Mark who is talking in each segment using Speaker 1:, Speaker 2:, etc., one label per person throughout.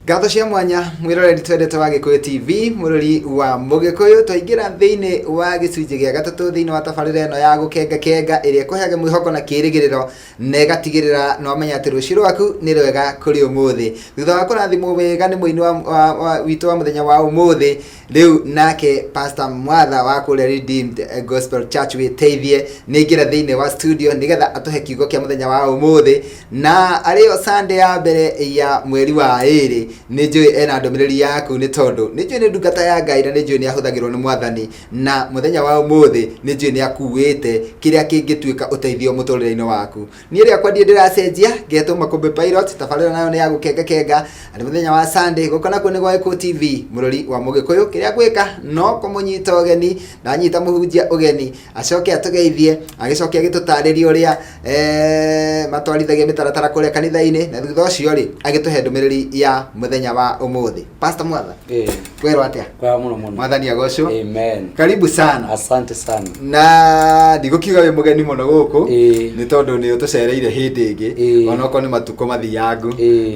Speaker 1: Ngatho cia mwanya mwiroreri twendete wa Gikuyu TV, mũrori wa Mũgĩkũyũ. Twaingĩra thĩinĩ wa gĩcunjĩ gĩa gatatũ thĩinĩ wa tabarĩra ĩno ya gũkenga kenga, ĩrĩa ĩkũheaga mwĩhoko na kĩĩrĩgĩrĩro na ĩgatigĩrĩra nĩ wamenya atĩ rũciũ rwaku nĩ rwega kũrĩ ũmũthĩ. Thutha wa kũrathimwo wega nĩ mũini witũ wa mũthenya wa ũmũthĩ, rĩu nake Pastor Mwatha wa kũrĩa Redeemed Gospel Church wĩteithie nĩ aingĩra thĩinĩ wa studio nĩgetha atũhe kiugo kĩa mũthenya wa ũmũthĩ, na arĩyo Sunday ya mbere ya mweri wa 2. Nĩ njũĩ ena ndũmĩrĩri yaku, nĩ tondũ nĩ njũĩ nĩ ndungata ya Ngai na nĩ njũĩ nĩ ahũthagĩrwo nĩ Mwathani, na mũthenya wa ũmũthĩ nĩ njũĩ nĩ akuĩte kĩrĩa kĩngĩtuĩka ũteithio mũtũrĩre-inĩ waku. Niĩ rĩakwa ndiĩ ndĩracenjia, ngetwo Makũmbĩ Pilot. Tabarĩra nayo nĩ ya gũkenga kenga, na nĩ mũthenya wa Sunday. Gũkũ nakuo nĩ gwa Gĩkũyũ TV, mũrori wa Mũgĩkũyũ. Kĩrĩa ngwĩka no kũmũnyita ũgeni, ndanyita mũhunjia ũgeni acoke atũgeithie, agĩcoke agĩtũtarĩrie ũrĩa matwarithagia mĩtaratara kũrĩa kanitha-inĩ, na thutha ũcio rĩ, agĩtũhe ndũmĩrĩri ya mũthenya wa ũmũthĩ. Pastor Mwatha, kwĩrwo atĩa?
Speaker 2: Kwa muno muno.
Speaker 1: Mwathani agocwo.
Speaker 2: Amen.
Speaker 1: Karibu sana.
Speaker 2: Asante sana.
Speaker 1: Na ndigũkiuga wĩ mũgeni mũno gũkũ, nĩ tondũ nĩ ũtũcereire hĩndĩ ĩngĩ, onokorwo nĩ matukũ mathiangu,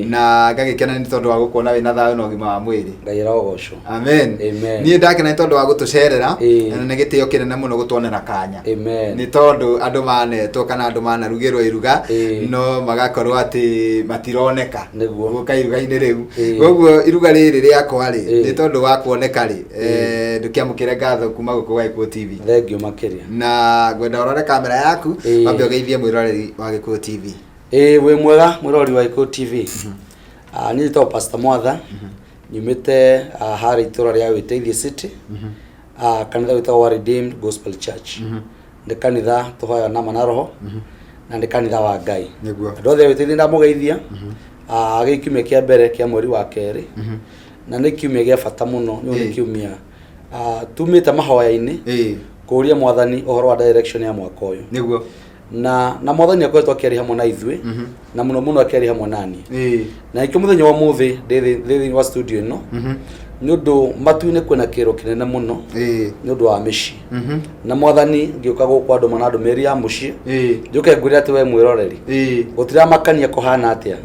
Speaker 1: na ngagĩkena nĩ tondũ wa gũkuona wĩna thayũ na ũgima wa mwĩrĩ.
Speaker 2: Ngai arogocwo.
Speaker 1: Amen.
Speaker 2: Amen.
Speaker 1: Niĩ ndakena nĩ tondũ wa gũtũcerera, na nĩ gĩtĩo kĩnene mũno gũtuonera kanya,
Speaker 2: Amen.
Speaker 1: nĩ tondũ andũ manetwo kana andũ manarugĩrwo iruga no magakorwo atĩ matironeka gũka iruga-inĩ rĩu. Koguo iruga rĩrĩ rĩakwa rĩ, nĩ tondũ wa kuoneka rĩ, ndũkĩamũkĩre ngatho kuma gũkũ gwa Gĩkũyũ TV.
Speaker 2: Thank you makĩria.
Speaker 1: Na ngwenda ũrore kamera yaku, wambe ũgeithie mwĩroreri wa Gĩkũyũ TV.
Speaker 2: Ĩĩ, wĩ mwega mwĩroreri wa Gĩkũyũ TV. Ah, niĩ njĩtagwo Pastor Mwatha, nyumĩte harĩa itũra rĩa Wĩteithie City, kanitha wĩtagwo wa Redeemed Gospel Church. Nĩ kanitha tũhoyaga nama na roho, na nĩ kanitha wa Ngai. Andũ othe a Wĩteithie ndamũgeithia, gĩkĩ kiumia kĩa mbere kĩa mweri wa kerĩ, na nĩ kiumia gĩa bata mũno, nĩ nĩ kiumia tumĩte mahoya-inĩ kũria Mwathani ũhoro wa direction ya mwaka ũyũ. Na Mwathani akoretwo akĩaria hamwe na ithuĩ, na mũno mũno akĩaria hamwe na niĩ. Na nĩkĩo mũthenya wa ũmũthĩ ndĩ thĩinĩ wa studio ĩno, nĩ ũndũ matu-inĩ kwĩna kĩro kĩnene mũno nĩ ũndũ wa mĩciĩ. Na Mwathani ngĩũka gũkũ andũ mana ndũmĩrĩri ya mũciĩ, njũke ngwĩre atĩ we mwĩroreri, gũtiramakania kũhana atĩa,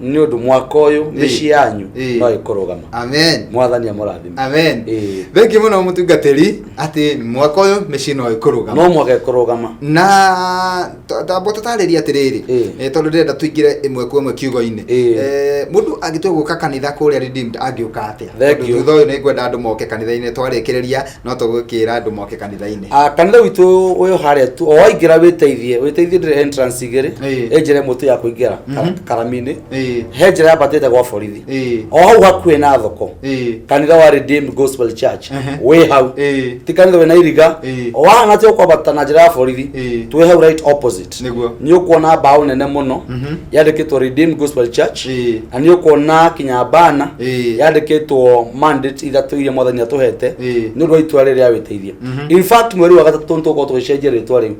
Speaker 2: nĩ ũndũ mwaka ũyũ mĩciĩ yanyu no ĩkũrũgama.
Speaker 1: Amen.
Speaker 2: Mwathani amũrathime.
Speaker 1: Amen. Thank you mũno mũtungatĩri, atĩ mwaka ũyũ mĩciĩ no ĩkũrũgama.
Speaker 2: No mwaka ĩkũrũgama.
Speaker 1: Na tamba tũtarĩrie atĩrĩrĩ, tondũ ndĩrenda tũingĩre ĩmwe kwa ĩmwe kiugo-inĩ. Mũndũ angĩtua gũka kanitha kũrĩa Redeemed angĩũka atĩa?
Speaker 2: Thank
Speaker 1: Tondũ
Speaker 2: you.
Speaker 1: thutha ũyũ nĩ ngwenda andũ moke kanitha-inĩ, twarĩkĩrĩria no tũgũkĩra andũ moke kanitha-inĩ.
Speaker 2: Kanitha witũ ũyũ harĩa tu o waingĩra wĩteithie, wĩteithie ndĩrĩ entrance igĩrĩ, ĩ njĩra ĩmwe tu ya kũingĩra karami-inĩ, he njĩra yambatĩte gwa borithi, o hau hakuhĩ na thoko, kanitha wa Redeemed Gospel Church wĩ hau. Ti kanitha wĩna iriga, o wahana atĩ ũkwambata na njĩra ya borithi, twĩ hau right opposite. Nĩ ũkuona mbaũ nene mũno yandĩkĩtwo Redeemed Gospel Church, na nĩ ũkuona kinya bana yandĩkĩtwo mandate ithatũ iria Mwathani atũhete nĩ ũndũ wa itua rĩrĩa rĩa wĩteithie. In fact, mweri wa gatatũ nĩ tũgũkorwo tũgĩcenjia rĩtwa rĩu,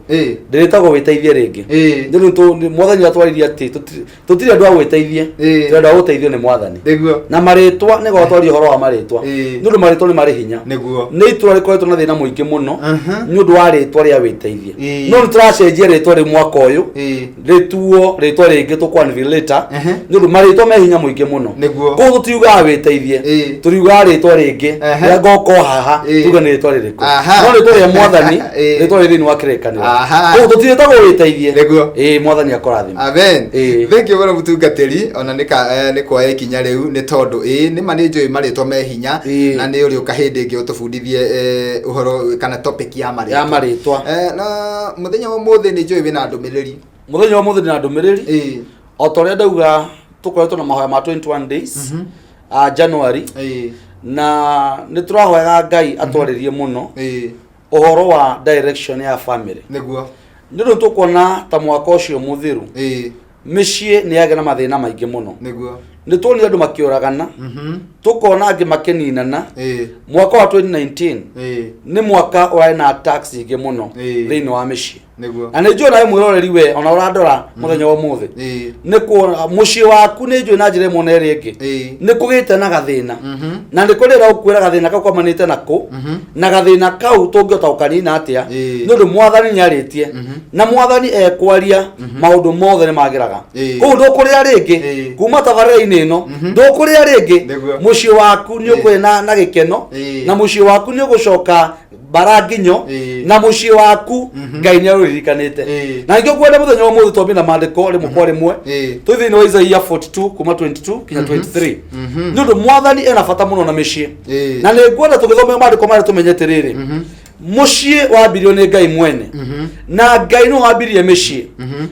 Speaker 2: ndĩrĩtagwo wĩteithie rĩngĩ, nĩ ũndũ Mwathani atwarĩria atĩ tũtirĩ andũ a gwĩteithie, tũrĩ andũ a gũteithio nĩ Mwathani. Na marĩtwa nĩ gwatwaria ũhoro wa marĩtwa, nĩ ũndũ marĩtwa nĩ marĩ hinya. Nĩ itũra rĩkoretwo na thĩna mũingĩ mũno nĩ ũndũ wa rĩtwa rĩa wĩteithie. No nĩ tũracenjia rĩtwa rĩu mwaka ũyũ, rĩtuo rĩtwa rĩngĩ tũkwanĩrĩria later, nĩ ũndũ marĩtwa me hinya mũingĩ mũno. Koguo tũtiugaga wĩteithie, tũriugaga rĩtwa rĩngĩ rĩa ngoka o haha, tuge nĩ rĩtwa rĩrĩkũ. No rĩtwa rĩa Mwathani, rĩtwa rĩ thĩinĩ wa kĩrĩkanĩro. Koguo tũtirĩtagwo wĩteithie. Ĩĩ, Mwathani akũrathime.
Speaker 1: Amen. Thank you mũno mũtungatĩri, ona nĩ kuoya ikinya rĩu, nĩ tondũ ĩĩ nĩ ma nĩ njũĩ marĩtwa me hinya, na nĩ ũrĩũka hĩndĩ ĩngĩ ũtũbundithie ũhoro kana topic ya marĩtwa.
Speaker 2: Ya marĩtwa.
Speaker 1: Na mũthenya wa ũmũthĩ nĩ njũĩ wĩna ndũmĩrĩri.
Speaker 2: Mũthenya wa ũmũthĩ ndĩna ndũmĩrĩri. O ta ũrĩa ndauga, tũkoretwo na mahoya ma 21 days, January, na nĩ tũrahoyaga Ngai atwarĩrie mũno ũhoro wa direction ya family. Nĩ ũndũ tũkuona ta mwaka ũcio mũthiru mĩciĩ nĩ yagĩa na mathĩna maingĩ mũno. Nĩ tuonire andũ makĩũragana, tũkona angĩ makĩninana. Mwaka wa 2019 nĩ mwaka ũrarĩ na attacks nyingĩ mũno thĩinĩ wa mĩciĩ. Na nĩ njũĩ nawe mwĩroreri, we ona ũrandora mũthenya wa ũmũthĩ, nĩ kuona mũciĩ waku, nĩ njũĩ na njĩra ĩmwe na ĩrĩa ĩngĩ nĩ kũgĩte na gathĩna, na nĩ kũrĩ ũkwĩra gathĩna kau kaumanĩte nako, na gathĩna kau tũngĩhota gũkanina atĩa, nĩ ũndũ Mwathani nĩ arĩtie, na Mwathani ekwaria maũndũ mothe nĩ magĩraga. Koguo ndũkũrĩra rĩngĩ kuma tabarĩra-inĩ mĩciĩ-inĩ ĩno ndũkũrĩa rĩngĩ.
Speaker 1: Nĩguo.
Speaker 2: Mũciĩ waku nĩ ũkũrĩ na gĩkeno, na mũciĩ waku nĩ ũgũcoka mbara nginyo, na mũciĩ waku Ngai nĩ arũririkanĩte. Na nĩkĩo ngwenda mũthenya wa ũmũthĩ twambie na maandĩko rĩmwe kwa rĩmwe. Twĩ thĩinĩ wa Isaia 42 kuma 22 kinya 23, nĩ ũndũ Mwathani ena bata mũno na mĩciĩ. Na nĩ ngwenda tũgĩthome maandĩko marĩa tũmenye atĩrĩrĩ, mũciĩ wambirio nĩ Ngai mwene, na Ngai nĩ wambirie mĩciĩ.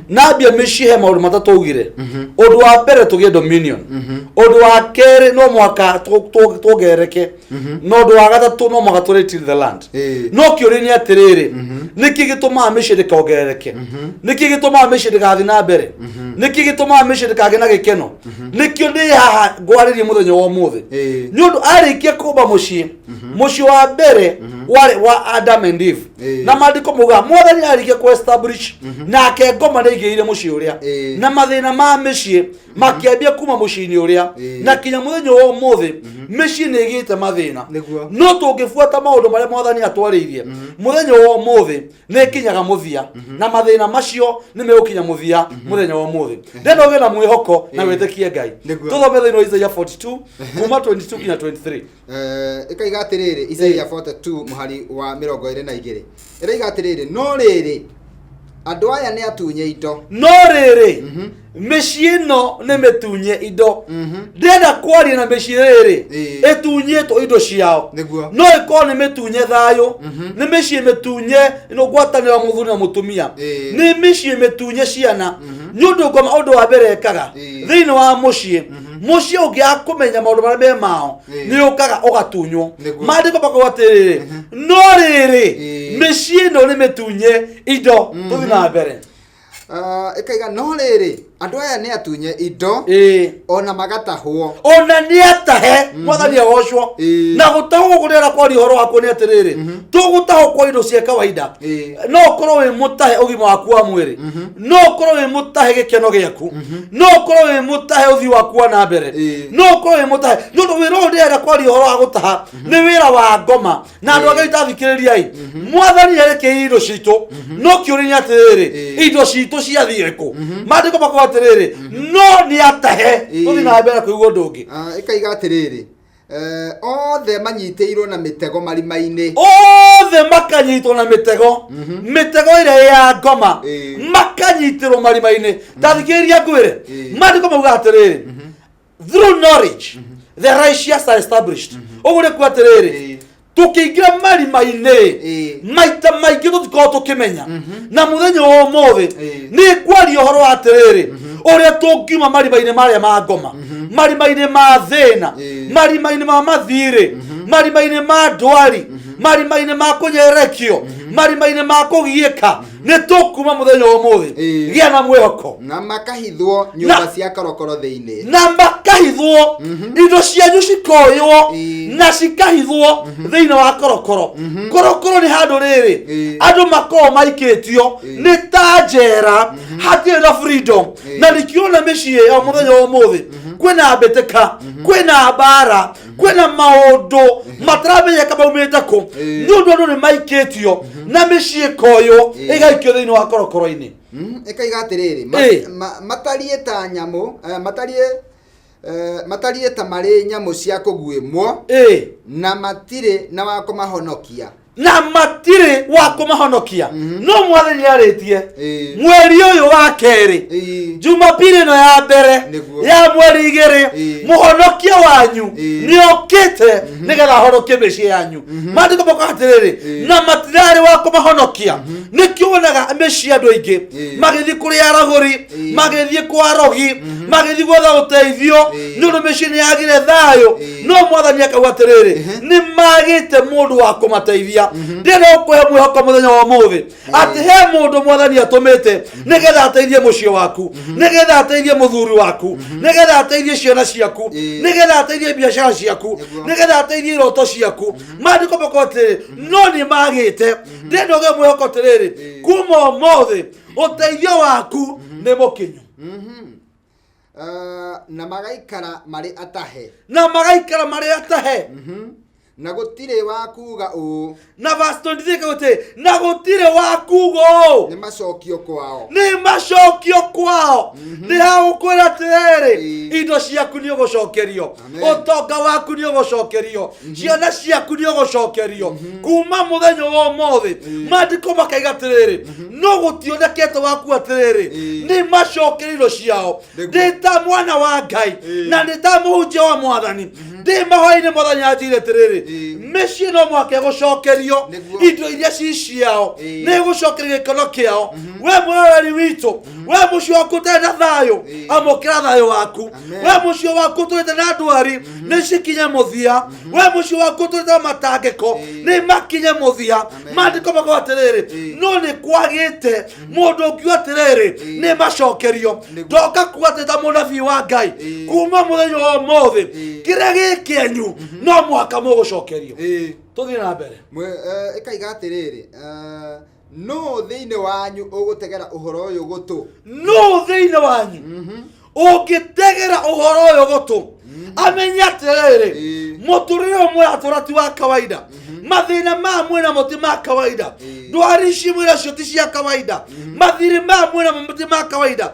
Speaker 2: Na ambia mĩciĩ he maũndũ matatũ augire. Ũndũ wa mbere, tũgĩe dominion. Ũndũ wa kerĩ, no mũhaka tuongerereke. Na ũndũ wa gatatũ, no mũhaka tũ till the land. No kĩũria nĩ atĩrĩrĩ, nĩkĩ gĩtũmaga mĩciĩ ndĩkongerereke? Nĩkĩ gĩtũmaga mĩciĩ ndĩgathiĩ na mbere? Nĩkĩ gĩtũmaga mĩciĩ ndĩkagĩe na gĩkeno? Nĩkĩo ndĩ haha ngwarĩrie mũthenya wa ũmũthĩ, nĩ ũndũ arĩkia kũmba mũciĩ, mũciĩ wa mbere warĩ wa Adam and Eve. Na maandĩko maugaga Mwathani arĩkia kũ establish nake ngoma nĩ aigĩrĩire mũciĩ ũrĩa, na mathĩna ma mĩciĩ makĩambia kuma mũciĩ-inĩ ũrĩa, na kinya mũthenya wa ũmũthĩ mĩciĩ nĩ ĩgĩte mathĩna. No tũngĩbuata maũndũ marĩa Mwathani atwarĩirie mũthenya wa ũmũthĩ, nĩ ĩkinyaga mũthia, na mathĩna macio nĩ megũkinya mũthia mũthenya wa ũmũthĩ. Ndenda ũgĩe na mwĩhoko na wĩtĩkie Ngai. Tũthome thĩinĩ wa Isaia 42 kuma 22 kinya 23.
Speaker 1: Ĩkaiga atĩrĩrĩ, Isaia 42 mũhari wa 22 ĩraiga atĩrĩrĩ, no rĩrĩ, andũ aya nĩ atunye indo.
Speaker 2: No rĩrĩ, mĩciĩ ĩno nĩ mĩtunye indo. Ndĩrenda kwaria na mĩciĩ rĩrĩ ĩtunyĩtwo indo ciao. No ĩkorwo nĩ mĩtunye thayũ, nĩ mĩciĩ mĩtunye ĩno ngwatanĩro ya mũthuri na mũtumia, nĩ mĩciĩ mĩtunye ciana, nĩ ũndũ ngoma ũndũ wa mbere ĩkaga thĩinĩ wa mũciĩ, mũciĩ ũngĩaga kũmenya maũndũ marĩa me mao, nĩ ũkaga ũgatunywo. Maandĩko makauga atĩrĩrĩ, no rĩrĩ, mĩciĩ ĩno nĩ mĩtunye indo. Tũthiĩ na mbere.
Speaker 1: Ah, ĩkaiga no rĩrĩ, andũ aya nĩ atunye indo, ona magatahwo.
Speaker 2: Ona nĩ atahe. Mwathani agocwo. Na gũtahwo gũkũ ndĩrenda kwaria ũhoro wakwo nĩ atĩrĩrĩ, tũgũtahwo kwa indo cia kawaida. No ũkorwo wĩ mũtahe ũgima waku wa mwĩrĩ, no ũkorwo wĩ mũtahe gĩkeno gĩaku, no ũkorwo wĩ mũtahe ũthii waku wa na mbere, no ũkorwo wĩ mũtahe, nĩ ũndũ wĩra ũyũ ndĩrenda kwaria ũhoro wa gũtaha nĩ wĩra wa ngoma. Na andũ a Ngai, tathikĩrĩriai, Mwathani nĩarekeire indo citũ, no kĩũria nĩ atĩrĩrĩ, indo citũ ciathire kũ? Maandĩko makuga atĩrĩrĩ, no nĩ atahe. Tũthiĩ na mbere kũigua ũndũ ũngĩ.
Speaker 1: Ah, ĩkaiga atĩrĩrĩ, othe manyitĩirwo na mĩtego marima-inĩ.
Speaker 2: Othe makanyitwo na mĩtego, mĩtego ĩrĩa ya ngoma, makanyitĩrwo marima-inĩ. Tathikĩrĩria ngwĩre, maandĩko mauga atĩrĩrĩ, through knowledge the righteous are established. Ũguo nĩ kuga atĩrĩrĩ, tũkĩingĩra marima-inĩ, maita maingĩ tũtikoragwo tũkĩmenya. Na mũthenya wa ũmũthĩ nĩ ngwaria ũhoro wa atĩrĩrĩ, ũrĩa tũngiuma marima-inĩ marĩa ma ngoma, marima-inĩ ma thĩna, marima-inĩ ma mathirĩ, marima-inĩ ma ndwari, marima-inĩ ma kũnyerekio, marima-inĩ ma kũgiĩka. Nĩ tũkuma mũthenya wa ũmũthĩ. Gĩa na mwĩhoko.
Speaker 1: Na makahithwo nyũmba cia korokoro thĩinĩ.
Speaker 2: Na makahithwo, indo cianyu cikoywo na cikahithwo thĩinĩ wa korokoro. Korokoro nĩ handũ rĩrĩ andũ makoragwo maikĩtio, nĩ ta njera, hatirĩ na freedom. Na nĩkĩona mĩciĩ ya mũthenya wa ũmũthĩ kwĩna mbĩtĩka, kwĩna mbara, kwĩna maũndũ mataramenyeka maumĩte kũ, nĩ ũndũ andũ nĩ maikĩtio na mĩciĩ koywo, ĩgaikio thĩinĩ wa korokoro-inĩ.
Speaker 1: Ĩkaiga atĩrĩrĩ, matariĩ ta nyamũ, matariĩ ta marĩ nyamũ cia kũguĩmwo, na matirĩ na wa kũmahonokia.
Speaker 2: Na matirĩ wa kũmahonokia. No Mwathani nĩarĩtie mweri ũyũ wa kerĩ, Jumapili ĩno ya mbere ya mweri 2, mũhonokia wanyu nĩ okĩte nĩgetha ahonokie mĩciĩ yanyu. Maandĩko makoiga atĩrĩrĩ, na matirarĩ wa kũmahonokia. Nĩkĩo wonaga mĩciĩ andũ aingĩ magĩthiĩ kũrĩ aragũri, magĩthiĩ kwa arogi, magĩthiĩ gwetha ũteithio, nĩ ũndũ mĩciĩ nĩ yagire thayũ. No Mwathani akauga atĩrĩrĩ, nĩ magĩte mũndũ wa kũmateithia. Ndĩrenda gũkũhe mwĩhoko mũthenya wa ũmũthĩ atĩ he mũndũ Mwathani atũmĩte nĩgetha ateithie mũciĩ waku, nĩgetha ateithie mũthuri waku, nĩgetha ateithie ciana ciaku, nĩgetha ateithie biacara ciaku, nĩgetha ateithie iroto ciaku. Maandĩko makoiga atĩrĩrĩ, no nĩ magĩte. Ndĩrenda ũgĩe mwĩhoko atĩrĩrĩ, kuma ũmũthĩ ũteithio waku nĩ mũkinyu.
Speaker 1: Na magaikara marĩ atahe.
Speaker 2: Na magaikara marĩ atahe.
Speaker 1: Na gũtirĩ wa kuga ũũ.
Speaker 2: Na verse 23 ĩkauga atĩrĩ, na gũtirĩ wa kuga ũũ.
Speaker 1: Nĩ macokio kwao.
Speaker 2: Nĩ macokio kwao. Nĩ hagũkwĩra atĩrĩrĩ, indo ciaku nĩ ũgũcokerio,
Speaker 1: Amen.
Speaker 2: ũtonga waku nĩ ũgũcokerio, ciana ciaku nĩ ũgũcokerio kuma mũthenya wa ũmũthĩ. Maandĩko makaiga atĩrĩrĩ, no gũtionekete waku atĩrĩrĩ, nĩ macokerio indo ciao. Ndĩ ta mwana wa Ngai na ndĩ ta mũhunjia wa Mwathani, ndĩ mahoya-inĩ, Mwathani anjĩire atĩrĩrĩ, mĩciĩ no mũhaka ĩgũcokerio indo iria ci ciao, nĩ ĩgũcokerio gĩkeno kĩao. We mwĩroreri witũ, we mũciĩ waku ũtarĩ na thayũ, amũkĩra thayũ waku.
Speaker 1: Amen.
Speaker 2: We mũciĩ waku ũtũrĩte na ndwari, nĩ cikinye mũthia. We mũciĩ waku ũtũrĩte na matangĩko, nĩ makinye mũthia. Maandĩko makauga atĩrĩrĩ, no nĩ kwagĩte mũndũ ũngiuga atĩrĩrĩ, nĩ macokerio. Ndoka kuga atĩ ta mũnabii wa Ngai, kuma mũthenya wa ũmũthĩ, kĩrĩa gĩ kĩanyu no mũhaka mũgũcokerio. Tũthiĩ na mbere.
Speaker 1: Ĩkaiga atĩrĩrĩ, nũ thĩinĩ wanyu ũgũtegera ũhoro ũyũ gũtũ?
Speaker 2: Nũ thĩinĩ wanyu ũngĩtegera ũhoro ũyũ gũtũ, amenye atĩrĩrĩ, mũtũrĩre ũyũ mũratũra ti wa kawaida, mathĩna maya mwĩna mo ti ma kawaida, ndwari ici mwĩna cio ti cia kawaida, mathirĩ maya mwĩna mo ti ma kawaida.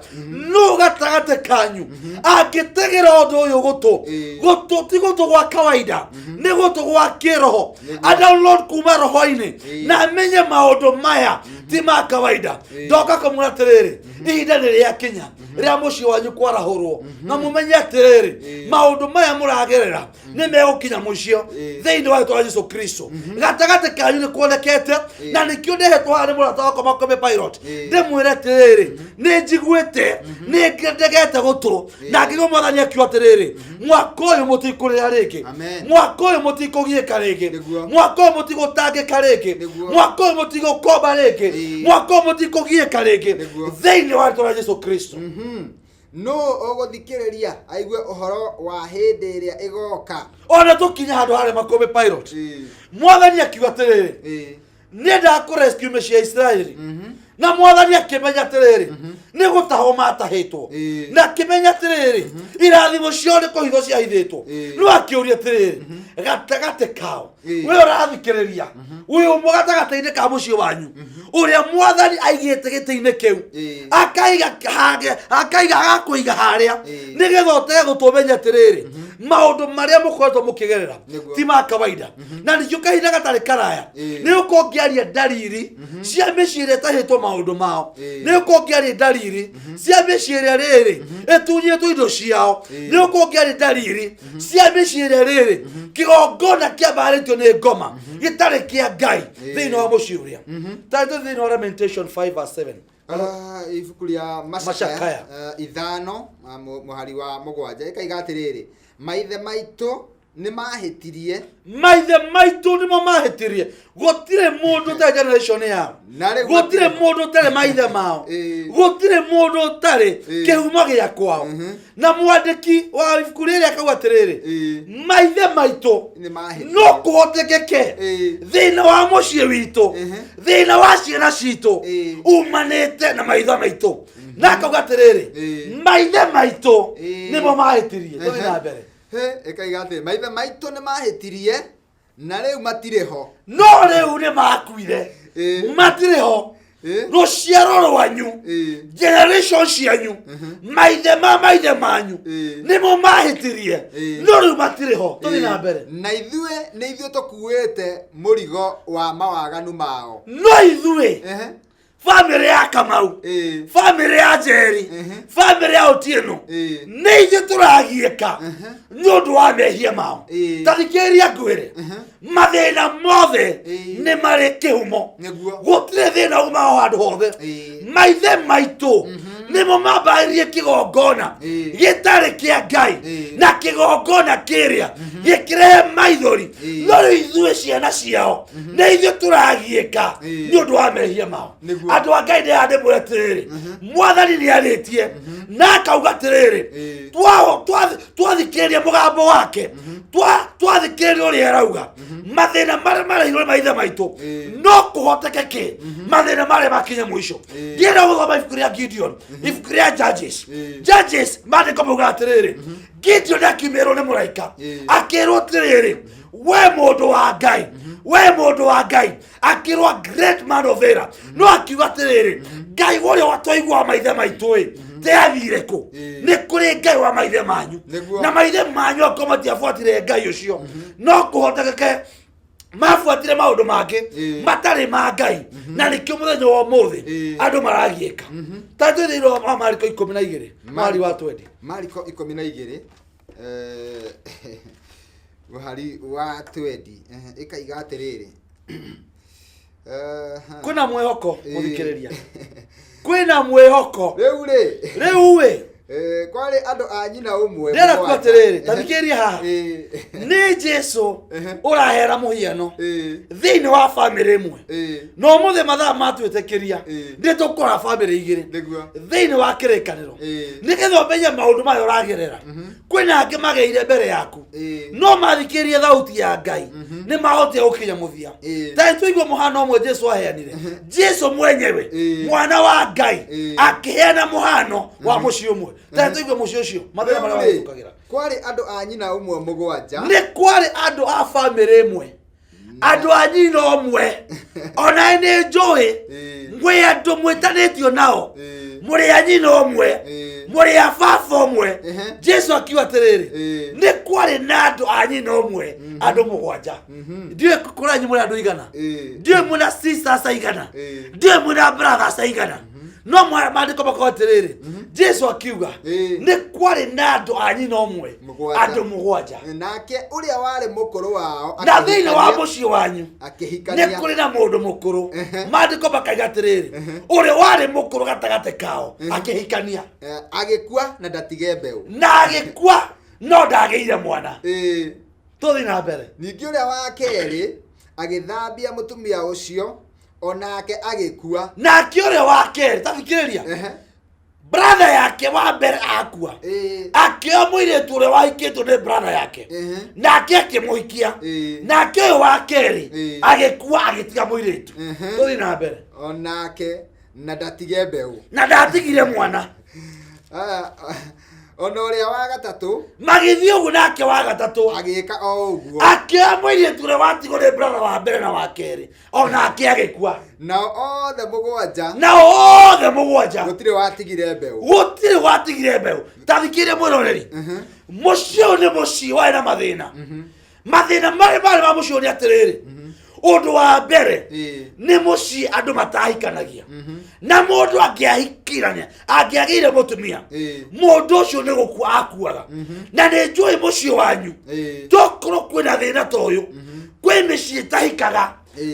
Speaker 2: Nũ gatagatĩ kanyu angĩtegera ũndũ ũyũ gũtũ? Gũtũ ti gũtũ gwa kawaida, nĩ gũtũ gwa kĩroho. A download kuma roho-inĩ na amenye maũndũ maya ti ma kawaida. Ndoka kũmwĩra atĩrĩrĩ, ihinda nĩ rĩakinya rĩa mũciĩ wanyu kwarahũrwo, na mũmenye atĩrĩrĩ, maũndũ maya mũragerera nĩ megũkinya mũico thĩinĩ wa rĩtwa rĩa Jesu Kristo. Gatagatĩ kanyu nĩ kuonekete, na nĩkĩo ndehetwo haha nĩ mũrata wakwa Makome Pilot, ndĩmwĩre atĩrĩrĩ, nĩ njiguĩte, nĩ ndegete gũtũ na ngĩigua Mwathani akiuga atĩrĩrĩ, mwaka ũyũ mũtikũrĩra rĩngĩ.
Speaker 1: Amen.
Speaker 2: Mwaka ũyũ mũtikũgiĩka rĩngĩ. Mwaka ũyũ mũtigũtangĩka rĩngĩ. Mwaka ũyũ mũtigũkomba rĩngĩ. Mwaka ũyũ mũtikũgiĩka rĩngĩ thĩinĩ wa rĩtwa rĩa Jesu Kristo.
Speaker 1: Nũ ũgũthikĩrĩria aigue ũhoro wa hĩndĩ ĩrĩa ĩgoka?
Speaker 2: Ona tũkinya handũ harĩa, Makũmbĩ Pilot, Mwathani akiuga atĩrĩrĩ, nĩ ndakũrescue mĩciĩ ya Isiraeli. Na Mwathani akĩmenya atĩrĩrĩ, nĩ gũtahwo matahĩtwo, na akĩmenya atĩrĩrĩ, irathimo ciao nĩ kũhithwo ciahithĩtwo. No akĩũria atĩrĩrĩ, gatagatĩ kao, we ũrathikĩrĩria, wĩ ũmwe gatagatĩ-inĩ ka mũciĩ wanyu ũrĩa Mwathani aigĩte gĩtĩ-inĩ kĩu, akaiga akaiga agakũiga harĩa, nĩgetha ũtege gũtũ ũmenye atĩrĩrĩ, maũndũ marĩa mũkoretwo mũkĩgerera ti ma kawaida. Na ningĩ kahinda gatarĩ karaya, nĩ ũkorwo ngĩaria ndariri cia mĩciĩ ĩrĩa ĩtahĩtwo maũndũ mao, nĩ ũkorwo ngĩaria ndariri cia mĩciĩ ĩrĩa rĩrĩ ĩtunyĩtwo indo ciao, nĩ ũkorwo ngĩaria ndariri cia mĩciĩ ĩrĩa rĩrĩ kĩgongona kĩambarĩtio nĩ ngoma gĩtarĩ kĩa Ngai thĩinĩ wa mũciĩ ũrĩa tarĩtũ thĩinĩ wa Lamentation 5 verse 7.
Speaker 1: Ibuku rĩa
Speaker 2: Macakaya.
Speaker 1: Macakaya 5, mũhari wa 7, ĩkaiga atĩrĩrĩ, maithe maitũ nĩ mahĩtirie.
Speaker 2: Maithe maitũ nĩmo mahĩtirie. Gũtirĩ mũndũ ũtarĩ generation yao.
Speaker 1: Na rĩu
Speaker 2: Gũtirĩ mũndũ ũtarĩ maithe mao. Gũtirĩ mũndũ ũtarĩ kĩhumo gĩa kwao. Na mwandĩki wa ibuku rĩrĩ akauga atĩrĩrĩ, maithe maitũ
Speaker 1: nĩ mahĩtirie.
Speaker 2: No kũhotekeke thĩna wa mũciĩ witũ, thĩna wa ciana citũ, umanĩte na maithe maitũ. Na akauga atĩrĩrĩ, maithe maitũ nĩmo mahĩtirie. Tũthiĩ na mbere.
Speaker 1: He, ĩkaiga atĩ maithe maitũ nĩ mahĩtirie na rĩu matirĩ ho.
Speaker 2: No rĩu nĩ makuire. Matirĩ ho. Rũciaro rwanyu, generation cianyu, maithe ma maithe manyu nĩmo mahĩtirie, no rĩu matirĩ ho. Tũthiĩ na mbere.
Speaker 1: Na ithuĩ nĩ ithuĩ tũkuĩte mũrigo wa mawaganu mao.
Speaker 2: No ithuĩ, bamĩrĩ ya Kamau, bamĩrĩ ya Njeri, bamĩrĩ ya Otieno, nĩ ithuĩ tũragiĩka nĩ ũndũ wa mehia mao. Ta thikĩrĩria ngwĩre, mathĩna mothe nĩ marĩ kĩhumo. Gũtirĩ thĩna umaga o handũ hothe. Maithe maitũ nĩmo mambaririe kĩgongona gĩtarĩ kĩa Ngai, na kĩgongona kĩrĩa gĩkĩrehe maithori. No rĩu ithuĩ ciana ciao nĩ ithuĩ tũragiĩka nĩ ũndũ wa mehia mao. Andũ a Ngai, ndĩra ndĩmwĩre atĩrĩrĩ, Mwathani nĩ arĩtie na akauga atĩrĩrĩ, twathikĩrĩria mũgambo wake, twathikĩrĩria ũrĩa arauga, mathĩna marĩa mareirwo nĩ maithe maitũ, no kũhoteke kĩ mathĩna marĩa makinye mũico. Ndienda gũthoma ibuku rĩa Gideon. Ibuku rĩa Judges. Judges, maandĩko mauga atĩrĩrĩ, Gideon akiumĩrwo nĩ mũraika, akĩrwo atĩrĩrĩ, we mũndũ wa Ngai, we mũndũ wa Ngai, akĩrwo great man of valor, no akiuga atĩrĩrĩ, Ngai ũrĩa watwaigua maithe maitũ ĩ teathire kũ? Nĩ kũrĩ Ngai wa maithe manyu. Na maithe manyu akorwo matiabuatire Ngai ũcio, no kũhotekeke mabuatire maũndũ mangĩ matarĩ ma Ngai, na nĩkĩo mũthenya wa ũmũthĩ andũ maragiĩka. Ta twĩthĩirwo wa Mariko 12 mwari wa 20.
Speaker 1: Mariko 12, mũhari wa 20, ĩkaiga atĩrĩrĩ.
Speaker 2: Kwĩna mwĩhoko. Mũthikĩrĩria, kwĩna mwĩhoko.
Speaker 1: Rĩu rĩ,
Speaker 2: Rĩu ĩ,
Speaker 1: kwarĩ andũ a nyina ũmwe
Speaker 2: ndĩrenda kuga
Speaker 1: mũgwanja.
Speaker 2: atĩrĩrĩ, ta thikĩrĩria haha. Nĩ Jesu ũrahera mũhiano thĩinĩ wa bamĩrĩ ĩmwe. Na ũmũthĩ mathaa matwĩtĩkĩria, nĩ tũkũra bamĩrĩ igĩrĩ thĩinĩ wa kĩrĩkanĩro, nĩgetha ũmenye maũndũ maya ũragerera. Kwĩna angĩ mageire mbere yaku, no mathikĩrĩrie thauti ya Ngai, nĩ mahotire gũkinya mũthia. Ta tũigue mũhano ũmwe Jesu aheanire, Jesu mwenyewe, mwana wa Ngai, akĩheana mũhano wa mũciĩ ũmwe. Ta tũigue mũciĩ ũcio, mathĩna marĩa
Speaker 1: Rĩu rĩ,
Speaker 2: mahĩtũkagĩra.
Speaker 1: Kwarĩ andũ a nyina ũmwe mũgwanja.
Speaker 2: Nĩ kwarĩ andũ a bamĩrĩ ĩmwe, andũ a nyina ũmwe. Ona nĩ njũĩ mwĩ andũ mwĩtanĩtio nao, mũrĩ a nyina ũmwe, mũrĩ a baba ũmwe. Jesu akiuga atĩrĩrĩ, nĩ kwarĩ na andũ a nyina ũmwe, andũ mũgwanja. Ndiũĩ kũranyu mũrĩ andũ igana, ndiũĩ mwĩna sisters aigana, ndiũĩ mwĩna brothers aigana, no maandĩko makorwo atĩrĩrĩ, Jesu akiuga nĩ kwarĩ na andũ a nyina ũmwe,
Speaker 1: Mũgwanja.
Speaker 2: andũ mũgwanja.
Speaker 1: Nake ũrĩa warĩ mũkũrũ wao
Speaker 2: Na thĩinĩ wa
Speaker 1: akĩhikania-
Speaker 2: mũciĩ wanyu nĩ
Speaker 1: akĩhikania
Speaker 2: kũrĩ na mũndũ mũkũrũ. Maandĩko makaiga atĩrĩrĩ, ũrĩa warĩ mũkũrũ gatagatĩ kao akĩhikania.
Speaker 1: Agĩkua na ndatige mbeũ.
Speaker 2: Na agĩkua no ndagĩire mwana. Tũthiĩ na mbere.
Speaker 1: Ningĩ ũrĩa wa kerĩ agĩthambia mũtumia ũcio, onake agĩkua.
Speaker 2: Nake ũrĩa wa kerĩ, ta thikĩrĩria, brother yake wa mbere akua, akĩoya mũirĩtu ũrĩa wahikĩtwo nĩ brother yake, nake akĩmũhikia. Nake ũyũ wa kerĩ agĩkua agĩtiga mũirĩtu. Tũthiĩ na mbere.
Speaker 1: Onake na ndatige mbeũ.
Speaker 2: Na ndatigire mwana.
Speaker 1: Ah, ona ũrĩa wa gatatũ
Speaker 2: Magĩthiĩ ũguo, nake wa gatatũ
Speaker 1: agĩka o ũguo.
Speaker 2: Akĩoya mũirĩtu ũrĩa watigwo nĩ brother wa mbere na wa kerĩ, onake agĩkua.
Speaker 1: Nao othe mũgwanja,
Speaker 2: Nao othe mũgwanja,
Speaker 1: gũtirĩ watigire mbeũ.
Speaker 2: Gũtirĩ watigire mbeũ. Ta thikĩrĩria mwĩroreri, mũciĩ ũyũ nĩ mũciĩ warĩ na mathĩna. Mathĩna marĩa marĩ ma mũciĩ ũyũ nĩ atĩrĩrĩ, ũndũ wa mbere, nĩ mũciĩ andũ matahikanagia, na mũndũ angĩahikirania, angĩagĩire mũtumia, mũndũ ũcio nĩ gũkua akuaga. Na nĩ njũĩ mũciĩ wanyu tokorwo kwĩna thĩna ta ũyũ. Kwĩ mĩciĩ ĩtahikaga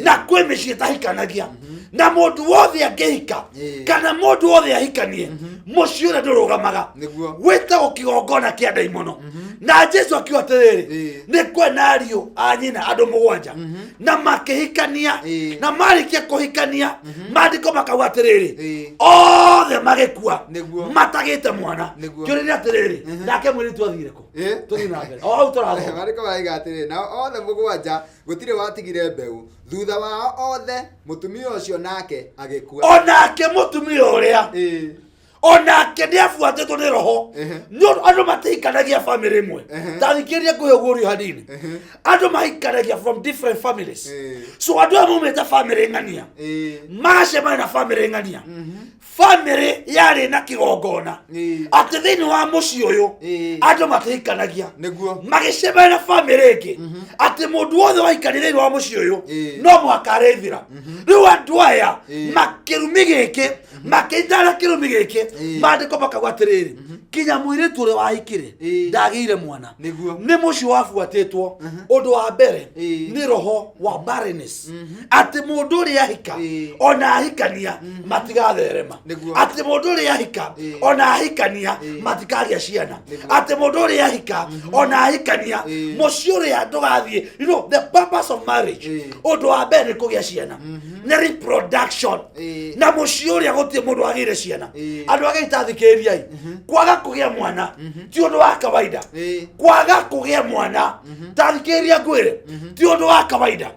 Speaker 2: na kwĩ mĩciĩ ĩtahikanagia, na mũndũ wothe angĩhika kana mũndũ wothe ahikanie, mũciĩ ũrĩa ndũrũgamaga. Wĩtagwo kĩgongona kĩa ndaimono. Na Jesu akiuga atĩrĩrĩ, nĩ kwena ariũ a nyina andũ mũgwanja, na makĩhikania. Na marĩkia kũhikania, maandĩko makauga atĩrĩrĩ, othe magĩkua matagĩte mwana. Kĩũria nĩ atĩrĩrĩ, nake mũirĩtu athire kũ? Tũthiĩ na mbere o hau tũrathoma.
Speaker 1: Maandĩko maraiga atĩrĩrĩ, nao othe mũgwanja gũtirĩ watigire mbeũ. Thutha wao othe mũtumia ũcio nake agĩkua.
Speaker 2: Onake mũtumia ũrĩa, onake nĩ abuatĩtwo nĩ roho, nĩ ũndũ andũ matihikanagia bamĩrĩ ĩmwe. Ta thikĩrĩria ngũhe ũguũrio hanini. Andũ mahikanagia from different families. So andũ aya maumĩte bamĩrĩ ng'ania, magacemania na bamĩrĩ ng'ania, bamĩrĩ yarĩ na kĩgongona atĩ thĩinĩ wa mũciĩ ũyũ andũ matihikanagia. Magĩcemania na bamĩrĩ ĩngĩ atĩ mũndũ wothe wahikania thĩinĩ wa mũciĩ ũyũ no mũhaka arĩthira. Rĩu andũ aya makĩrumi gĩkĩ, makĩnyitana kĩrumi gĩkĩ. Maandĩko makauga atĩrĩrĩ, kinya mũirĩtu ũrĩa wahikire ndagĩire mwana. Nĩ mũciĩ wabuatĩtwo, ũndũ wa mbere, nĩ roho wa barrenness, atĩ mũndũ ũrĩa ahika ona ahikania matigatherema, atĩ mũndũ ũrĩa ahika ona ahikania matikagĩa ciana, atĩ mũndũ ũrĩa ahika ona ahikania mũciĩ ũrĩa ndũgathiĩ. You know the purpose of marriage, ũndũ wa mbere nĩ kũgĩa ciana, nĩ reproduction. Na mũciĩ ũrĩa gũtirĩ mũndũ wagĩire ciana, andũ agĩita thikĩrĩriai, kwaga Kwaga kũgĩa mwana ti ũndũ wa kawaida. Kwaga kũgĩa mwana, tathikĩrĩria ngwĩre, ti ũndũ wa kawaida.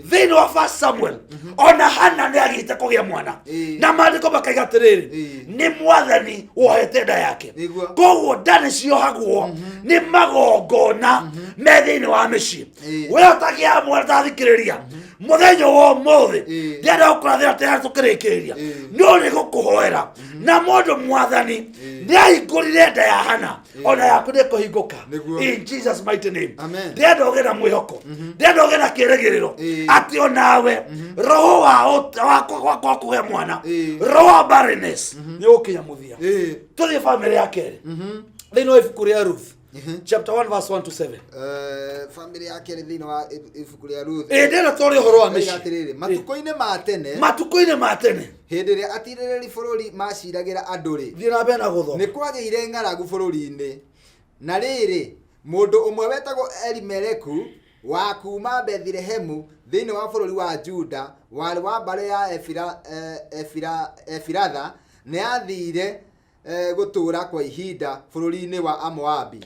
Speaker 2: Thĩinĩ wa First Samuel, ona Hana nĩ agĩte kũgĩa mwana, na maandĩko makaiga atĩrĩrĩ, nĩ Mwathani wohete nda yake. Koguo nda nĩ ciohagwo nĩ magongona me thĩinĩ wa mĩciĩ. We ũtagĩa mwana, tathikĩrĩria, mũthenya wa ũmũthĩ ndĩrenda gũkũrathĩra tena tũkĩrĩkĩrĩria, no nĩ gũkũhoera na mũndũ Mwathani nĩ ahingũrire nda ya Hana, ona yaku nĩ ĩkũhingũka. In Jesus mighty name.
Speaker 1: Amen.
Speaker 2: Ndĩrenda ũgĩe na mwĩhoko, ndĩrenda ũgĩe na kĩĩrĩgĩrĩro atĩ onawe roho wa wa wa kũgĩa mwana, roho wa barrenness nĩ ũgũkinya mũthia. Tũthiĩ bamĩrĩ ya kerĩ thĩinĩ wa ibuku rĩa Ruth, chapter 1 verse 1 to 7.
Speaker 1: Bamĩrĩ ya kerĩ thĩinĩ wa ibuku rĩa Ruth.
Speaker 2: Ĩ, ndĩrenda twarĩ ũhoro wa
Speaker 1: Oiga
Speaker 2: mĩciĩ.
Speaker 1: atĩrĩrĩ, matukũ-inĩ ma tene,
Speaker 2: Matukũ-inĩ ma tene,
Speaker 1: hĩndĩ ĩrĩa atirĩrĩri bũrũri maciragĩra andũ-rĩ,
Speaker 2: thiĩ na mbere na gũthoma.
Speaker 1: Nĩ kwagĩire ng'aragu bũrũri-inĩ. Na rĩrĩ, mũndũ ũmwe wetagwo Elimeleku wa kuuma Bethilehemu thĩinĩ wa bũrũri wa Juda, warĩ wa mbarĩ ya Efiratha, nĩ aathiire gũtũũra kwa ihinda bũrũri-inĩ wa Amoabi.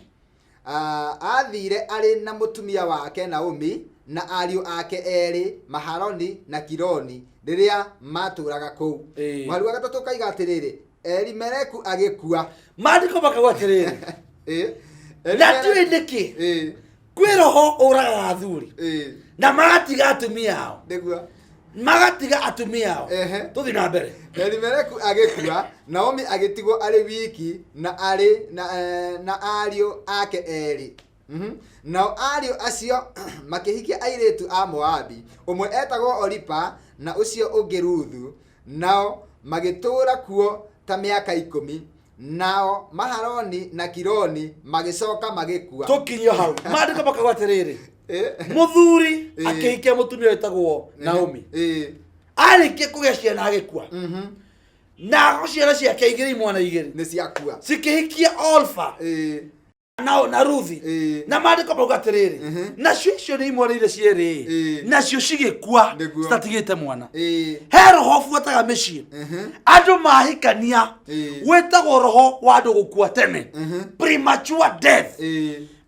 Speaker 1: Aathiire arĩ na mũtumia wake Naomi na ariũ ake erĩ, Mahaloni na Kiloni, rĩrĩa maatũũraga kũu. Mũhari wa gatatũ ũkaiga atĩrĩrĩ, Elimeleku agĩkua.
Speaker 2: Maandĩko makauga atĩrĩrĩ, na ndiũĩ nĩkĩ kwĩ roho ũragaga athuri na magatiga atumia ao. Magatiga atumia ao. Tũthiĩ na mbere.
Speaker 1: Elimeleku agĩkua, Naomi agĩtigwo arĩ wiki na arĩ na ariũ ake erĩ. Nao ariũ acio makĩhikia airĩtu a Moabi, ũmwe etagwo Oripa na ũcio ũngĩ Ruthu, nao magĩtũũra kuo ta mĩaka 10. Nao Mahaloni na Kiloni magĩcoka magĩkua.
Speaker 2: Tũkinyio hau, maandĩko makauga atĩrĩrĩ, mũthuri akĩhikia mũtumia wĩtagwo Naomi. Arĩkia kũgĩa ciana agĩkua, na ciana ciake igĩrĩ, imwana igĩrĩ,
Speaker 1: Nĩ ciakua.
Speaker 2: Cikĩhikia Olfa na Ruthi. Na maandĩko mauga atĩrĩrĩ, nacio icio nĩ imwana iria cierĩ, nacio cigĩkua citatigĩte mwana. He roho ũbuataga mĩciĩ andũ mahikania, wĩtagwo roho wa andũ gũkua tene, premature death.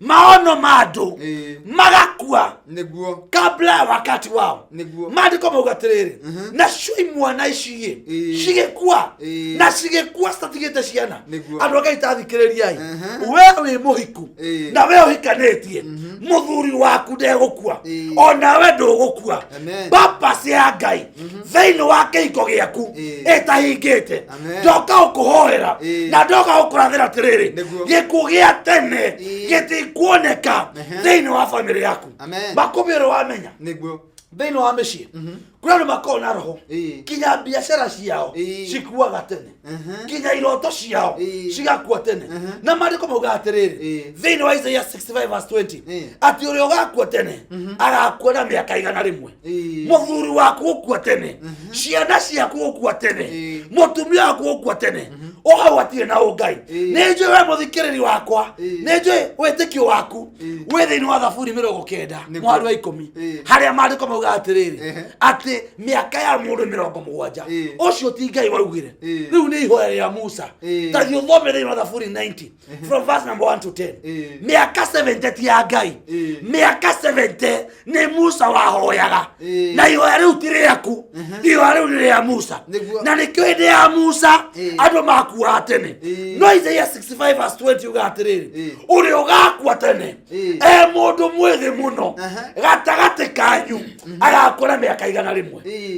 Speaker 2: Maono ma andũ magakua kabla ya wakati wao. Maandĩko mauga atĩrĩrĩ, nacio imwana ici cigĩkua, na cigĩkua citatigĩte ciana. Andũ a Ngai, tathikĩrĩriai. We wĩ mũhiku na we ũhikanĩtie, mũthuri waku ndegũkua, onawe ndũgũkua.
Speaker 1: Amen.
Speaker 2: Purpose ya Ngai thĩinĩ wa kĩhiko gĩaku ĩtahingĩte, ndoka gũkũhoera na ndoka gũkũrathĩra atĩrĩrĩ, gĩkuũ gĩa tene gĩtikuoneka thĩinĩ wa bamĩrĩ yaku.
Speaker 1: Amen.
Speaker 2: Makũmbĩ ũrĩa wamenya, thĩinĩ wa mĩciĩ kũrĩ andũ makoragwo na roho, kinya biacara ciao cikuaga tene, kinya iroto ciao cigakua tene. Na maandĩko maugaga atĩrĩrĩ, thĩinĩ wa Isaiah 65 verse 20, atĩ ũrĩa ũgakua tene agakua na mĩaka 100. Mũthuri waku gũkua tene, ciana ciaku gũkua tene, mũtumia waku gũkua tene, o hau hatirĩ na ũngai. Nĩ njũĩ we mũthikĩrĩri wakwa, nĩ njũĩ wĩtĩkio waku wĩ thĩinĩ wa Thaburi 90 mweri wa 10, harĩa maandĩko maugaga atĩrĩrĩ, atĩ mĩaka ya mũndũ 70. Ũcio ti Ngai waugire. Rĩu nĩ ihoya rĩa Musa. Ta thiĩ ũthome thĩinĩ wa Thaburi 90 from verse number 1 to 10. Mĩaka 70 ti ya Ngai. Mĩaka 70 nĩ Musa wahoyaga. Na ihoya rĩu ti rĩaku, ihoya rĩu nĩ rĩa Musa. Na nĩkĩo hĩndĩ ya Musa andũ makuaga tene. No Isaiah 65 verse 20 uga atĩrĩrĩ, ũrĩa ũgakua tene e mũndũ mwĩthĩ mũno gatagatĩ kanyu agakua na mĩaka 100.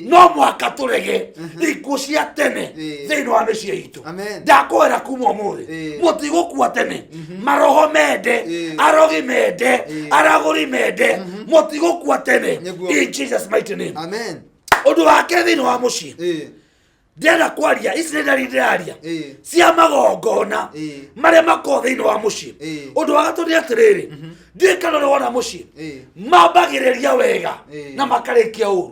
Speaker 2: No mũhaka tũrege ikuũ cia tene thĩinĩ wa mĩciĩ itũ.
Speaker 1: Amen.
Speaker 2: Ndakwĩra kuma ũmũthĩ, mũtigũkua tene. Maroho mende, arogi mende, aragũri mende, mũtigũkua tene. In Jesus mighty name.
Speaker 1: Amen.
Speaker 2: Ũndũ wa kerĩ thĩinĩ wa mũciĩ ndĩrenda kwaria, ici nĩ ndari ndĩraria cia magongona marĩa makoragwo thĩinĩ wa mũciĩ. Ũndũ wa gatatũ nĩ atĩrĩrĩ, ndiũĩ kana ũrĩ wona mũciĩ mambagĩrĩria wega na makarĩkia ũru.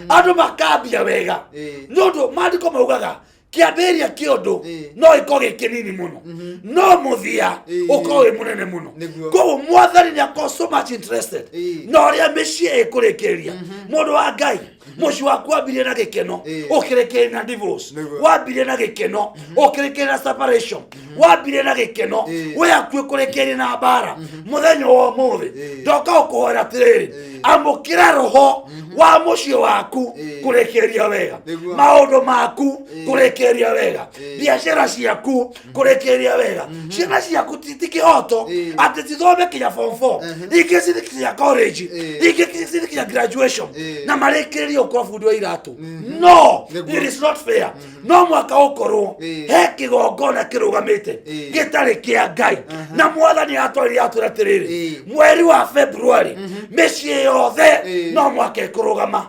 Speaker 2: Andũ makambia wega, nĩ ũndũ maandĩko maugaga kĩambĩrĩria kĩa ũndũ no gĩkorwo gĩ kĩnini mũno, no mũthia ũkorwo wĩ mũnene mũno. Koguo Mwathani nĩ akorwo so much interested na ũrĩa mĩciĩ ĩkũrĩkĩrĩria. Mũndũ wa Ngai, Mũciĩ waku wambirie na gĩkeno, ũkĩrĩkĩrĩria na divorce. Wambirie na gĩkeno, ũkĩrĩkĩrĩria na separation. Wambirie na gĩkeno, wĩ hakuhĩ kũrĩkĩrĩria na mbara. Mũthenya wa ũmũthĩ ndoka gũkũhoera atĩrĩrĩ, amũkĩra roho wa mũciĩ waku kũrĩkĩrĩria wega, maũndũ maku kũrĩkĩrĩria wega, biacara ciaku kũrĩkĩrĩria wega, ciana ciaku ti kĩhoto atĩ cithome kinya form 4, ingĩ cithi kinya college, ingĩ cithi kinya graduation, na marĩkĩrĩrie gũkorwo bundi wa iratũ. No, it is not fair. No mwaka ũkorwo he kĩgongona kĩrũgamĩte gĩtarĩ kĩa Ngai, na Mwathani atwarire atwĩra atĩrĩrĩ, mweri wa February mĩciĩ yothe no mwaka ĩkũrũgama,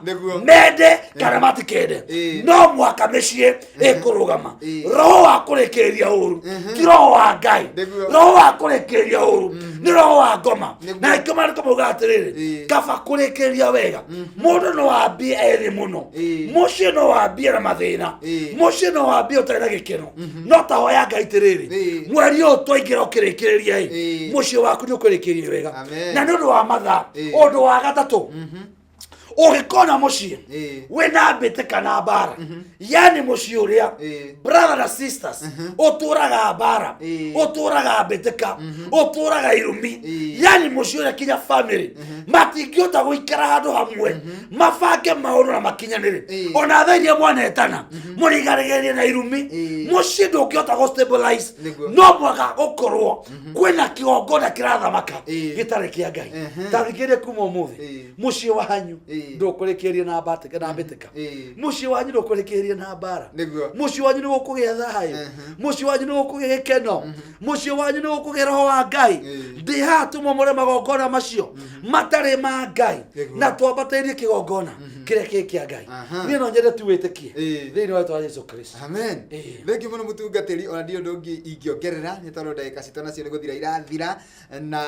Speaker 2: mende kana matikende, no mwaka mĩciĩ ĩkũrũgama. Roho wa kũrĩkĩrĩria ũru ti roho wa Ngai. Roho wa kũrĩkĩrĩria ũru nĩ roho wa ngoma. Na ikĩo maandĩko maugaga atĩrĩrĩ, kaba kũrĩkĩrĩria wega. Mũndũ no ambie ethĩ mũno, mũciĩ no wambie na mathĩna, mũciĩ no wambie ũtarĩ na gĩkeno, no ta hoya Ngai atĩrĩrĩ, mweri ũyũ twaingĩra ũkĩrĩkĩrĩria ĩ, mũciĩ waku nĩ ũkũrĩkĩrĩria wega.
Speaker 1: Amen.
Speaker 2: Na nĩ ũndũ wa mathaa, ũndũ wa gatatũ, ũgĩkona mũciĩ wĩna mbĩtĩka na mbara, yani mũciĩ ũrĩa brother na sisters ũtũraga mbara, ũtũraga mbĩtĩka, ũtũraga irumi, yani mũciĩ ũrĩa kinya family matingĩhota gũikara handũ hamwe mabange maũndũ na makinyanĩre, ona thaa iria mwanetana mũrigarĩgerie na irumi, mũciĩ ndũngĩhota gũ stabilize. No mwaka gũkorwo kwĩna kĩgongona kĩrathamaka gĩtarĩ kĩa Ngai. Tathikĩrĩria, kuma ũmũthĩ mũciĩ wanyu ndũkũrĩkĩrĩria na mbatĩka na mbĩtĩka. Mũciĩ wanyu ndũkũrĩkĩrĩria na mbara. Mũciĩ wanyu nĩ gũkũgĩa thayũ, mũciĩ wanyu nĩ gũkũgĩa gĩkeno, mũciĩ wanyu nĩ gũkũgĩa roho wa Ngai. Ndĩ haha tũmomore magongona macio matarĩ ma Ngai na twambatĩrie kĩgongona kĩrĩa kĩ kĩa Ngai. Niĩ no nyende tu wĩtĩkie thĩinĩ wa rĩtwa rĩa Jesu Kristo.
Speaker 1: Amen. Thengi mũno, mũtungatĩri. Ona ndirĩ ũndũ ũngĩ ingĩongerera, nĩ tondũ ndagĩka citũ nacio nĩ gũthira irathira, na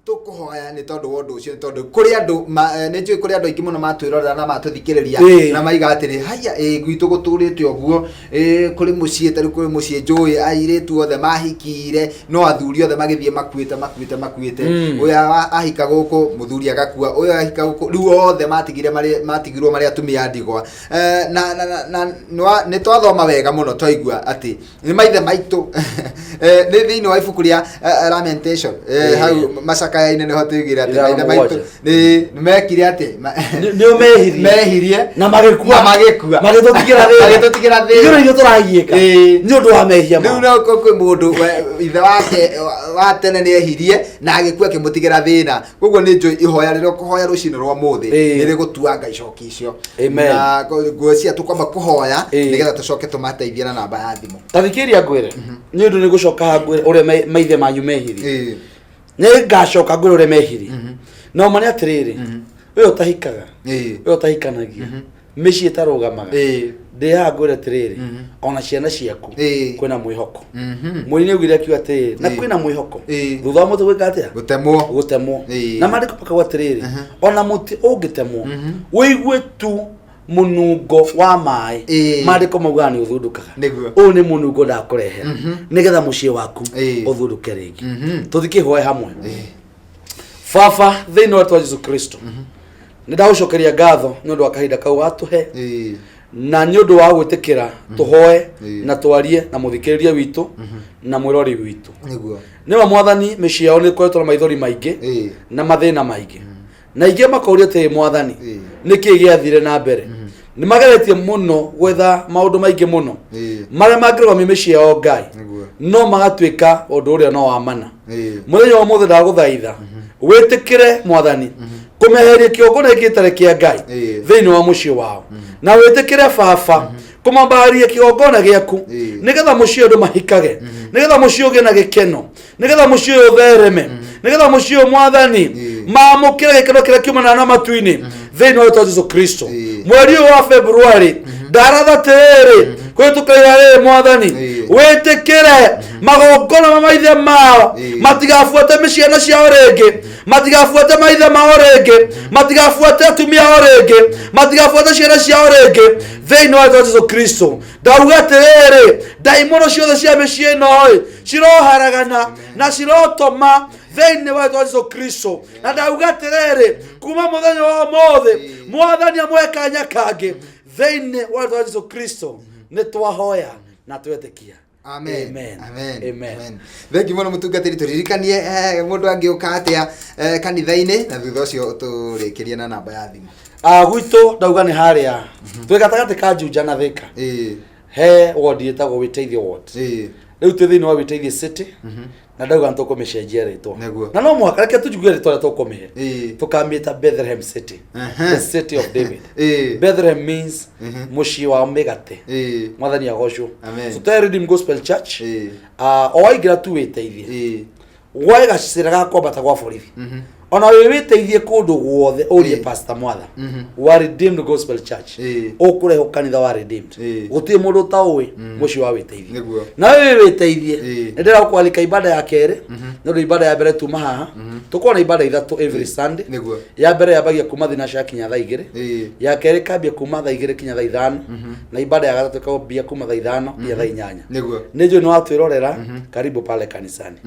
Speaker 1: tũkũhoya nĩ tondũ wa ũndũ ũcio, nĩ tondũ kũrĩ andũ nĩ njũĩ kũrĩ andũ aingĩ mũno matwĩrorera na matũthikĩrĩria na maiga atĩrĩ, haya, ĩ gwitũ gũtũrĩte ũguo, ĩ kũrĩ mũciĩ, tarĩu kũrĩ mũciĩ njũĩ airĩtu othe mahikire, no athuri othe magĩthiĩ makuĩte makuĩte makuĩte. Ũyũ ahika gũkũ, mũthuri agakua, ũyũ ahika gũkũ, rĩu othe matigire marĩ matigirwo marĩ atumia a ndigwa. Na nĩ twathoma wega mũno, twaigua atĩ nĩ maithe maitũ, nĩ thĩinĩ wa ibuku rĩa Lamentation, hau macakaya-inĩ nĩho tuigire atĩ
Speaker 2: Ithano
Speaker 1: maithe maitũ
Speaker 2: mũgwanja.
Speaker 1: nĩ mekire atĩ
Speaker 2: Nĩo mehirie.
Speaker 1: Mehirie
Speaker 2: na magĩkua.
Speaker 1: Na magĩkua.
Speaker 2: Magĩtũtigĩra thĩna.
Speaker 1: Magĩtũtigĩra thĩna.
Speaker 2: Ithuĩ ithuĩ tũragiĩka nĩ ũndũ wa mehia
Speaker 1: rĩu
Speaker 2: mao.
Speaker 1: no kwĩ mũndũ ithe wake wa tene nĩ ehirie na agĩkua akĩmũtigĩra thĩna. Koguo nĩ njũĩ ihoya rĩrĩa ũkũhoya rũcinĩ rwa mũthĩ nĩ rĩgũtuanga icoki icio.
Speaker 2: Amen.
Speaker 1: Na ngwĩciria tũkwamba kũhoya nĩgetha tũcoke tũmateithie na namba ya thimũ.
Speaker 2: Ta thikĩrĩria ngwĩre, nĩ ũndũ nĩ gũcoka haha ngwĩre ũrĩa maithe manyu mehirie. Nĩ ngacoka ngwĩre ũrĩa mehirie, no ma nĩ atĩrĩrĩ, ũyũ ũtahikaga, ũyũ ũtahikanagia, mĩciĩ ĩtarũgamaga, ndĩ haha ngwĩre atĩrĩrĩ, ona ciana ciaku kwĩna mwĩhoko. Mũini augire akiuga atĩrĩrĩ, na kwĩna mwĩhoko thutha wa mũtĩ gwĩka atĩa?
Speaker 1: Gũtemwo.
Speaker 2: Gũtemwo. Na maandĩko makauga atĩrĩrĩ, ona mũtĩ ũngĩtemwo ũigue tu mũnungo wa maĩ, maandĩko maugaga nĩ ũthundũkaga. Ũyũ nĩ mũnungo ndakũrehera nĩgetha mũciĩ waku ũthundũke rĩngĩ. Tũthiĩ kĩhoe hamwe. Baba, thĩinĩ wa rĩtwa Jesu Kristo, nĩ ndagũcokeria ngatho nĩ ũndũ wa kahinda kau watũhe na nĩ ũndũ wa gwĩtĩkĩra tũhoe na twarie na mũthikĩrĩria witũ na mwĩrori witũ. Nĩwe Mwathani, mĩciĩ yao nĩ ĩkoretwo na maithori maingĩ na mathĩna maingĩ, na ingĩ makoria atĩrĩ, Mwathani, nĩ kĩĩ gĩathire na mbere? Nĩ mageretie mũno gwetha maũndũ maingĩ mũno marĩa mangĩrũgamia mĩciĩ yao, Ngai, no magatuĩka ũndũ ũrĩa no wa mana. Mũthenya wa ũmũthĩ ndagũthaitha wĩtĩkĩre, Mwathani, kũmeheria kĩgongona gĩkĩ gĩtarĩ kĩa Ngai thĩinĩ wa mũciĩ wao, na wĩtĩkĩre, Baba, kũmambaria kĩgongona gĩaku, nĩgetha mũciĩ ũyũ andũ mahikage, nĩgetha mũciĩ ũgĩe na gĩkeno, nĩgetha mũciĩ ũyũ ũthereme, nĩgetha mũciĩ ũyũ, Mwathani, maamũkĩre gĩkeno kĩrĩa kiumanaga na matu-inĩ thĩinĩ wa rĩtwa Jesu Kristo. Mweri ũyũ wa February ndaratha atĩrĩrĩ, kũhĩtũkĩra rĩrĩ, Mwathani, wĩtĩkĩre magongona ma maithe mao matigabuate mĩciana ciao rĩngĩ, matigabuate maithe mao rĩngĩ, matigabuate atumia ao rĩngĩ, matigabuate ciana ciao rĩngĩ thĩinĩ wa rĩtwa Jesu Kristo. Ndauga atĩrĩrĩ, ndaimono ciothe cia mĩciĩ ĩno ĩ ciroharagana na cirotoma. Thĩinĩ wa rĩtwa Jesu Kristo. Na ndauga atĩrĩrĩ, kuma mũthenya wa ũmũthĩ mwathani amũhe kanya kangĩ thĩinĩ wa rĩtwa Jesu Kristo. Nĩ twahoya na twetĩkia.
Speaker 1: Amen.
Speaker 2: Amen.
Speaker 1: Amen.
Speaker 2: Amen.
Speaker 1: Amen. Thengi mũno mũtungatĩri, tũririkanie mũndũ angĩũka atĩa kanitha-inĩ, na thutha ũcio tũrĩkĩrie na namba ya thimũ.
Speaker 2: Ah, gwitũ ndauga nĩ harĩa twĩ gatagatĩ ka Juja na Thika. He ward ĩtagwo Wĩteithio ward. Rĩu twĩ thĩinĩ wa Wĩteithio city, na ndauga nĩ tũkũmĩcenjia rĩtwa. Na no mũhaka reke tũnjuge rĩtwa rĩrĩa tũkũmĩhe. Tũkamĩta Bethlehem City, the city of David. Bethlehem means mũciĩ wa mĩgate. Mwathani agocwo.
Speaker 1: Amen.
Speaker 2: So twĩ Redeemed Gospel Church. Ah, o waingĩra tu wĩteithie. Gwae gacĩra ga kwambata gwa borithi. Ona wĩ wĩteithie kũndũ guothe ũrie Pastor Mwatha wa Redeemed Gospel Church. Ũkũrehwo kanitha wa Redeemed. Gũtirĩ mũndũ ũtaũĩ mũciĩ wa wĩteithie. Na wĩ wĩteithie, nĩ ndĩragũkwalika ibada ya kerĩ, nĩ ũndũ ibada ya mbere tuma haha tũkorwo na ibada ithatũ every Sunday. Ya mbere yambagia kuma thinacara kinya thaa 2. Ya kerĩ ĩkambia kuma thaa 2 kinya thaa 5, na ibada ya gatatũ ĩkambia kuma thaa 5 kinya thaa 8. Nĩ njũĩ nĩ watwĩrorera, karibu pale kanisani.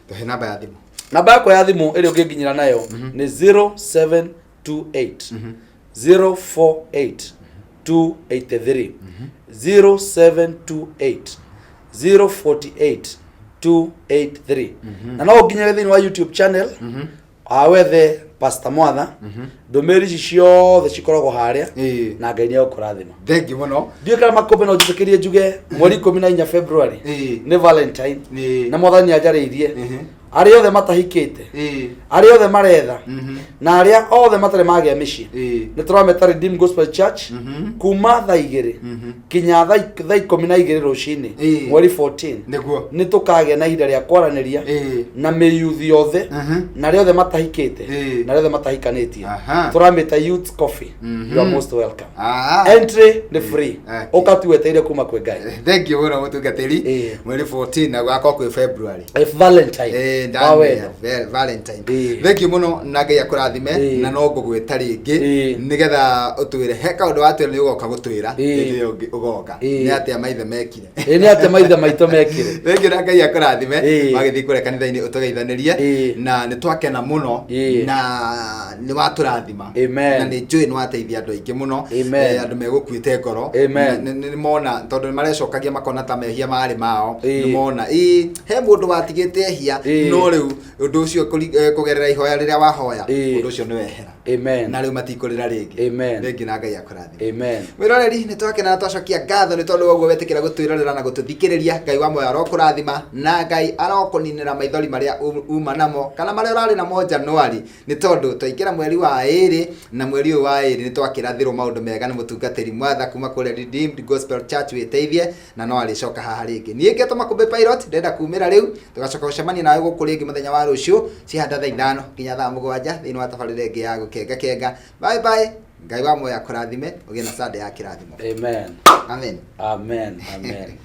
Speaker 1: Tũhe namba ya thimũ.
Speaker 2: Namba yakwa ya thimũ ĩrĩa ũngĩnginyĩra nayo nĩ 0728 048 283, 0728 048 283. Na no ũnginyĩre thĩinĩ wa YouTube channel, wethe Pastor Mwatha. Ndũmĩrĩri ici ciothe cikoragwo harĩa. Na Ngai nĩ egũkũrathima.
Speaker 1: Thengi mũno.
Speaker 2: Ndiũĩ kana makũmbĩ no njĩtĩkĩrie njuge mweri 14 February nĩ Valentine. Na mwathani anjarĩirie arĩa othe matahikĩte, arĩa othe maretha, na arĩa othe matarĩ magĩa mĩciĩ, nĩ tũrameta Redeemed Gospel Church kuma thaa 2 kinya thaa 12 rũcinĩ. Mweri 14 nĩ tũkagĩa na ihinda rĩa kwaranĩria na mĩyuthi yothe, na arĩa othe matahikĩte, na arĩa othe matahikanĩtie. Tũramĩta Youth Coffee. You are most welcome. Entry nĩ free. Ũka tu weteire kuma kwĩ Ngai.
Speaker 1: Thank you mũno mũtungatĩri. Mweri 14 na gwakorwo kwĩ February.
Speaker 2: Valentine wa
Speaker 1: ndamenya,
Speaker 2: wendo.
Speaker 1: Valentine. Thank you mũno na Ngai akũrathime. Na no ngũgwĩta rĩngĩ nĩgetha ũtwĩre he kaũndũ watwĩra nĩ ũgoka gũtwĩra. Hĩndĩ ĩyo ũngĩ ũgoka. Nĩ atĩa maithe mekire.
Speaker 2: Nĩ atĩa maithe maitũ mekire.
Speaker 1: Thank you na Ngai akũrathime. Wagĩthiĩ kũrĩa kanitha-inĩ ũtũgeithanĩrie. Na nĩ twakena mũno. Na nĩ watũrathima.
Speaker 2: Amen.
Speaker 1: Na nĩ njũĩ nĩ wateithia andũ aingĩ mũno.
Speaker 2: Amen.
Speaker 1: Andũ megũkuĩte ngoro.
Speaker 2: Amen.
Speaker 1: Nĩ mona tondũ nĩ marecokagia makona ta mehia marĩ mao.
Speaker 2: Nĩ
Speaker 1: mona he mũndũ watigĩte ehia, no rĩu ũndũ ũcio kũgerera ihoya rĩrĩa wahoya, ũndũ ũcio nĩ wehera.
Speaker 2: Amen.
Speaker 1: Na rĩu matikũrĩra rĩngĩ.
Speaker 2: Amen.
Speaker 1: Rĩngĩ na Ngai akũrathime.
Speaker 2: Amen.
Speaker 1: Mwĩroreri, nĩ twakena na twacokia ngatho nĩ tondũ wa ũguo wetĩkĩra gũtwĩrorera na gũtũthikĩrĩria. Ngai wa muoyo arokũrathima, na Ngai arokũninĩra maithori marĩa uma namo kana marĩa ũrarĩ namo Januari, nĩ tondũ twaingĩra mweri wa ĩrĩ, na mweri ũyũ wa ĩrĩ nĩ twakĩrathĩrwo maũndũ mega nĩ mũtungatĩri Mwatha kuma kũrĩa Redeemed Gospel Church wĩteithie, na no arĩcoka haha rĩngĩ. Niĩ ngetwo Makũmbĩ Pilot, ndĩrenda kumĩra rĩu, tũgacoka gũcemania nawe gũkũ rĩngĩ mũthenya wa rũciũ cihanda thaa 5 nginya thaa 7 thĩinĩ wa tabarĩra ĩngĩ ya gũkenga kenga. Bye bye. Ngai wa muoyo akũrathime, ũgĩe na Sunday ya kĩrathimo.
Speaker 2: Amen.
Speaker 1: Amen.
Speaker 2: Amen. Amen.